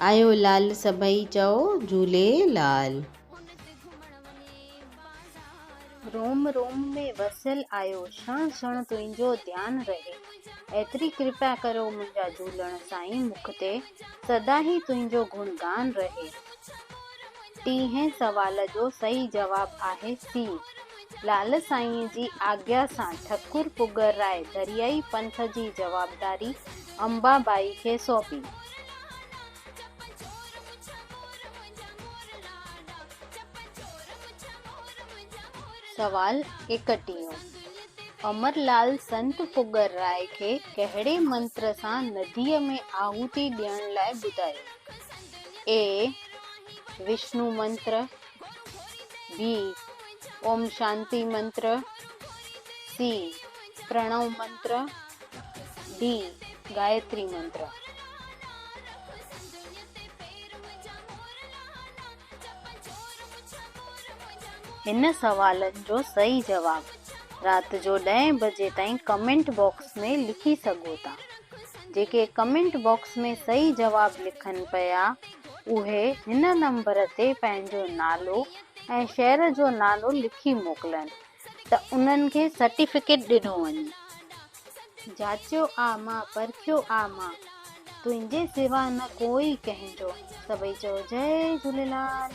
آيو لال سڀئي چئو جهوليلال. روم روم ۾ وسيل آيو ڇڻ ڇڻ تنهنجو ڌيان رهي ايتري ڪرپا ڪريو منهنجا جهولڻ سائين مک تي سدا هي تنهنجو گڻ گان رهي. ٽيهين سوال جو صحيح جواب آهي سي. لال سائين جي آگيا سان ٺڪر پڳر راء دريائي پنٿ جي جوابداري امبا ٻائي کي سونپي. سوال ايڪٽيهون، امر لال سنت پڳر راء کي ڪهڙي منتر سان نديء ۾ آهوتي ڏيڻ لاء ٻڌايو؟ اي، وشنو منتر، بي، اوم شانتي منتر، سي، پرڻو منتر، ڊي، گايتري منتر. هن سوالن جو صحيح جواب رات جو ڏهين بجي تائين ڪمينٽ باڪس ۾ لکي سگهو ٿا. جيڪي ڪمينٽ باڪس ۾ صحيح جواب لکن پيا اهي هن نمبر تي پنهنجو نالو ۽ شهر جو نالو لکي موڪلن ته انهن کي سرٽيفڪيٽ ڏنو وڃي. جاچيو آ مان پرکيو آ مان، تنهنجي سوا نه ڪوئي ڪنهن جو. سڀئي چئو جئي جهوليلال.